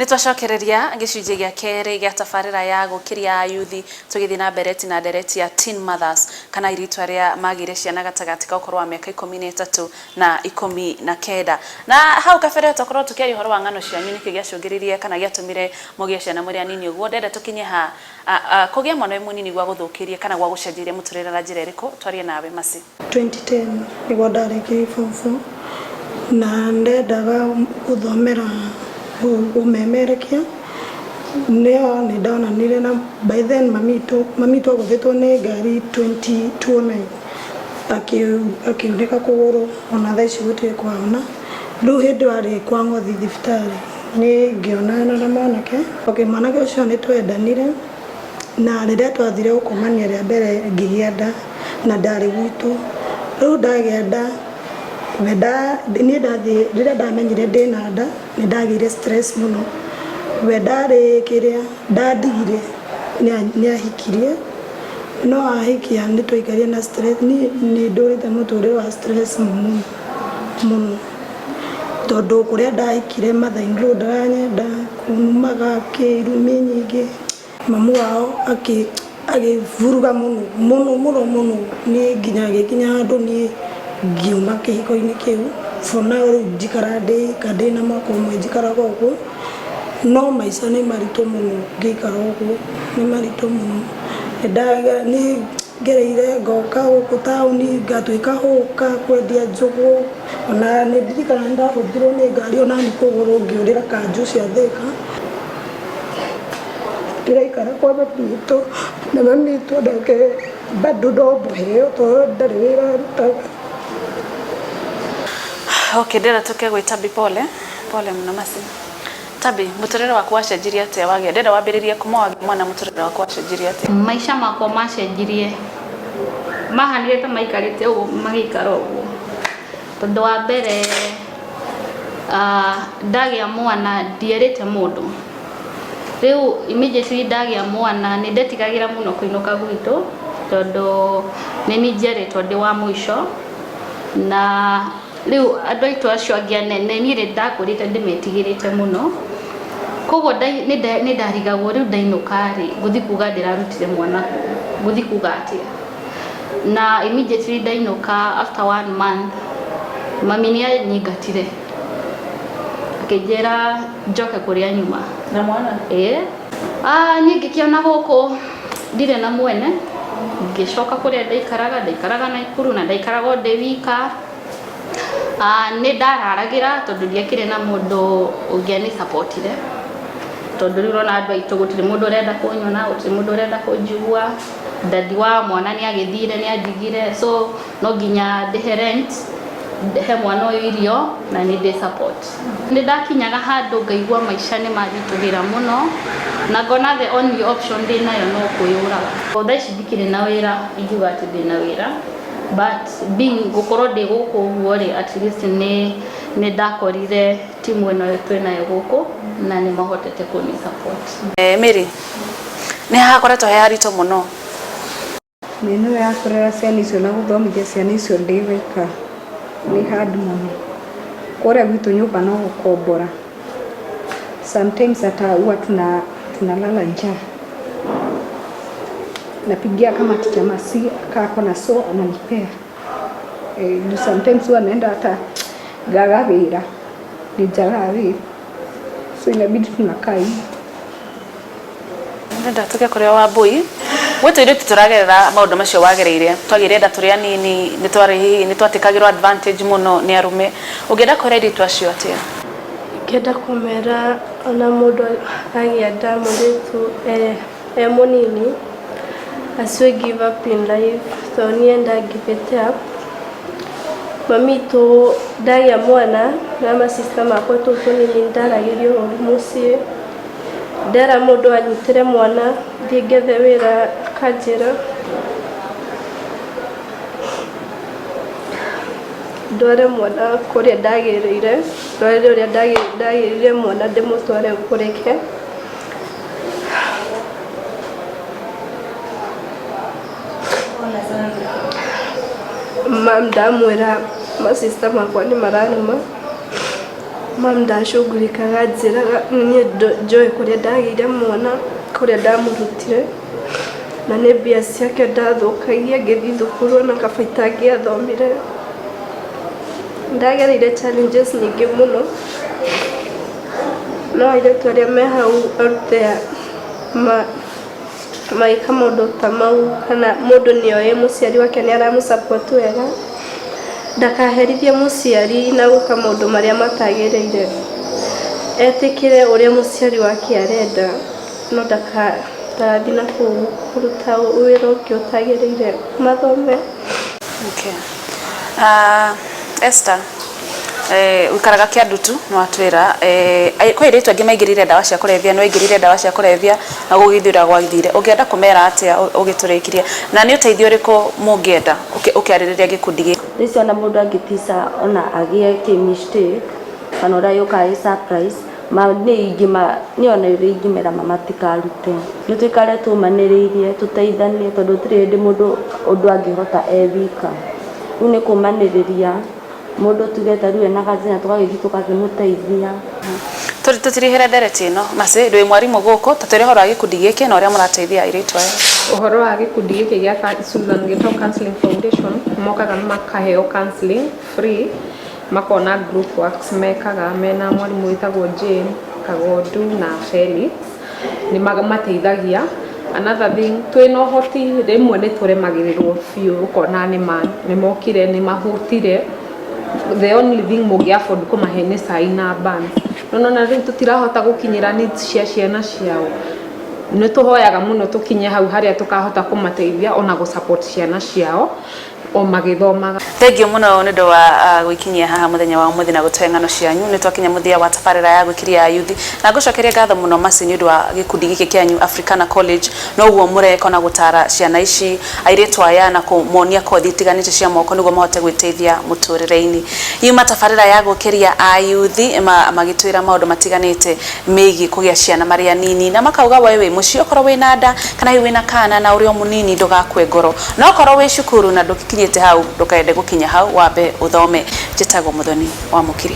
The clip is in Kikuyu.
Nĩ twacokereria gĩcunjĩ gĩa kerĩ gĩa tabarĩra ya gũkĩria ayuthi, tũgĩthiĩ na mbere na ndereti ya teen mothers, kana airĩtu arĩa magĩire ciana gatagatĩ ka ũkũrũ wa mĩaka 13 na 19. Na hau kabere twakorwo tũkĩaria ũhoro wa ng'ano cianyu, nĩkĩ gĩacũngĩrĩirie kana gĩatũmire mũgĩe ciana mũrĩ anini ũguo. Ndĩrenda tũkinye ha kũgĩa mwana wĩ mũnini gwa gũthũkĩrie kana gwa gũcenjeirie mũtũrĩre na njĩra ĩrĩkũ? Twarie nawe Mercy. 2010 nĩguo ndarĩkirie form 4 na ndendaga gũthomera ũmemerekia, nĩo nĩ ndonanire na by then mami witũ agũthĩtwo nĩ ngari 2009, akiunĩka kũgũrũ, ona thaa ici gũtirĩ kwahona. Rĩu hĩndĩ ĩyo arĩ kwa Ngothi thibitarĩ nĩ ngĩonana na mwanake. Okay, mwanake ũcio nĩ twendanire, na rĩrĩa twathire gũkomania rĩa mbere ngĩgĩa nda, na ndarĩ gwitũ. Rĩu ndagĩa nda, we niĩ ndathiĩ, rĩrĩa ndamenyire ndĩna nda nĩ ndagĩire stress mũno. We ndarĩ kĩrĩa ndandigire, nĩ ahikirie, no ahikia nĩ twaikarire na stress. Niĩ nĩ ndũrĩte mũtũrĩre wa stress mũno mũno, tondũ kũrĩa ndahikire mother in law ndaranyenda, kunumaga kĩrumi nyingĩ. Mamu wao agĩburuga mũno mũno mũno mũno, niĩ nginya agĩkinya handũ niĩ ngiuma kĩhiko-inĩ kĩu. For now rĩu njikara ndĩ ka ndĩna mwaka ũmwe njikaraga ũguo, no maica nĩ maritũ mũno ngĩikara ũguo, nĩ maritũ mũno. Nĩ ngereire ngoka gũkũ taũni ngatuĩka hũka kwendia njũgũ, ona nĩ ndirikanaga nĩ ndahũthirwo nĩ ngari ona niĩ kũgũrũ ngĩũrĩra kanjũ cia Thĩka. Ndĩraikara kwa mami witũ, na mami witũ onake bado no mũheo tondũ ndarĩ wĩra arutaga. Okay, ndĩrenda tũke gwĩ Tabi. Pole pole mũno Mercy. Tabi, mũtũrĩre waku wacenjirie atĩa wagĩa, ndĩrenda wambĩrĩrie kuma wagĩa mwana, mũtũrĩre waku wacenjirie atĩa? Maica makwa macenjirie, mahanire ta maikarĩte ũguo, magĩikara ũguo, tondũ wa mbere ndagĩa mwana ndierĩte mũndũ. Rĩu immediately ndagĩa mwana nĩ ndetigagĩra mũno kũinũka gwitũ, tondũ nĩ niĩ njiarĩtwo ndĩ wa mũico, na rĩu andũ aitũ acio angĩ anene niĩ nĩ ndakũrĩte ndĩmetigĩrĩte mũno. Koguo nĩ ndarigagwo, rĩu ndainũka rĩ, ngũthiĩ kuga ndĩrarutire mwana kũ, ngũthiĩ kuga atĩa? Na immediately ndainũka, after one month mami nĩ anyingatire, akĩnjĩra njoke kũrĩa nyuma. Na mwana? Ĩĩ. Niĩ ngĩkĩona gũkũ ndirĩ na mwene, ngĩcoka kũrĩa ndaikaraga. Ndaikaraga Naikuru na ndaikaraga o ndĩ wika. Nĩ ndararagĩra tondũ ndiakĩrĩ na mũndũ ũngĩani supportire, tondũ rĩu ũrona andũ aitũ gũtirĩ mũndũ ũrenda kũnyona, gũtirĩ mũndũ ũrenda kũnjigua. Daddy wa mwana nĩ agĩthire, nĩ andigire, so no nginya ndĩhe rent, he mwana ũyũ irio na nĩ ndĩ support. Nĩ ndakinyaga handũ ngaigua maica nĩ manditũhĩra mũno na ngona the only option ndĩ nayo no kwĩyũraga. Thaa ici ndikĩrĩ na wĩra, ingiuga atĩ ndĩna wĩra, but being gũkorwo ndĩ gũkũ ũguo rĩ, at least nĩ ndakorire timu ĩno twĩnayo gũkũ na nĩ mahotete kũni support. Mary, nĩ hakoretwo he haritũ mũno? Mĩnoga ya kũrera ciana icio na gũthomithia ciana icio ndĩ wika nĩ hard mũno. Kũrĩa gwitũ nyũmba no gũkombora. Sometimes hata huwa tunalala njaa. Napigia kama teacher Mercy ako na so ananipea. Sometimes huwa naenda hata ngaga wĩra, nĩ njagaga wĩra. So inabidi tunakaa hivi. Ndĩrenda tũke kũrĩ o Wambui. Gwĩ tũirĩtu tũragerera maũndũ macio wagereire, twagĩire nda tũrĩ anini, nĩ twarĩ hihi nĩ twatĩkagĩrwo advantage mũno nĩ arũme. Ũngĩenda kwĩra airĩtu acio atĩa? Ingĩenda kũmera ona mũndũ agĩa nda mũirĩtu e mũnini acio give up in life, tondũ niĩ nda give it up. Mami witũ ndagĩa mwana na ma sister makwa tũu tũnini ndaragĩrio ũru mũciĩ. Ndera mũndũ anyitĩre mwana thiĩ ngethe wĩra, akanjĩra ndware mwana kũrĩa ndagĩrĩire, ndware ũrĩa ndagĩrĩire mwana ndĩmũtware kũrĩke. Mam ndamwĩra ma sister makwa nĩ mararema. Mam ndacugurikaga njĩraga niĩ njũĩ kũrĩa ndagĩire mwana, kũrĩa ndamũrutire, na nĩ mbia ciake ndathũkagia ngĩthiĩ thukuru ona kaba itangĩathomire. Ndagereire challenges nyingĩ mũno, no airĩtu arĩa me hau out there magĩka maũndũ ta mau, kana mũndũ nĩoĩ mũciari wake nĩ aramũ support wega, ndakaherithie mũciari na gwĩka maũndũ marĩa matagĩrĩire. Etĩkĩre ũrĩa mũciari wake arenda, no ndagathiĩ na kũu kũruta wĩra ũngĩ ũtagĩrĩire, mathome. Okay. Esther, ũikaraga Kĩandutu nĩ watwĩra kwĩ airĩtu angĩ maingĩrĩire ndawa cia kũrebia, nĩ waingĩrĩire ndawa cia kũrebia na gũgĩthiĩ ũrĩa gwathire. Ũngĩenda kũmera atĩa ũgĩtũrĩkirie, na nĩ ũteithio ũrĩkũ mũngĩenda ũkĩarĩrĩria gĩkundi gĩkĩ? Thaa ici ona mũndũ angĩtica ona agĩe kĩ mistake kana ũrĩa yũkaga ĩ surprise, ma niĩ ingĩma niĩ ona ũrĩa ingĩmera matikarute. Nĩ tũikare tũmanĩrĩirie tũteithanie tondũ gũtirĩ hĩndĩ mũndũ ũndũ angĩhota e wika. Rĩu nĩ kũmanĩrĩria mũndũ tuge ta rĩu ena gathĩna tũgagĩthiĩ tũgakĩmũteithia. Tũtirihĩre ndereti ĩno Mercy, ndwĩ mwarimũ gũkũ, ta twĩre ũhoro wa gĩkundi gĩkĩ na ũrĩa mũrateithia airĩtu aya. Ũhoro wa gĩkundi gĩkĩ gĩa Susan Gitau Counseling Foundation, mokaga makaheo counseling free, makona group works mekaga mena mwarimũ wĩtagwo Jane Kagondu na Felix, nĩ mateithagia. Another thing, twĩna ũhoti rĩmwe nĩ tũremagĩrĩrwo biũ, ũkona nĩ mokire nĩ mahũtire, the only thing mũngĩ afford kũmahe nĩ cai na buns. No nona rĩu tũtirahota gũkinyĩra needs cia ciana ciao. Nĩ tũhoyaga mũno tũkinye hau harĩa tũkahota kũmateithia ona gũ support ciana ciao o magĩthomaga. Thengiũ mũno nĩ ũndũ wa gwĩkinyia haha mũthenya wa ũmũthĩ na gũtũhe ng'ano cianyu. Nĩ twakinya mũthia wa tabarĩra ya gwĩkiria ayuthi, na ngũcokeria ngatho mũno Mercy nĩ ũndũ wa gĩkundi gĩkĩ kĩanyu Africana College, noguo mũreka na gũtara ciana ici airĩtu aya na kũmonia kothi itiganĩte cia moko nĩguo mahote gwĩteithia mũtũrĩre-inĩ. Yuma tabarĩra ya gũkĩria ayuthi magĩtwĩra maũndũ matiganĩte megiĩ kũgĩa ciana marĩ anini, na makauga we wĩ mũciĩ okorwo wĩna nda kana hihi wĩna kana na ũrĩ o mũnini ndũgakue ngoro, no okorwo wĩ cukuru na ndũkinyĩte hau ndũkaende gũkinya hau, wambe ũthome. Njĩtagwo Muthoni wa Mũkiri.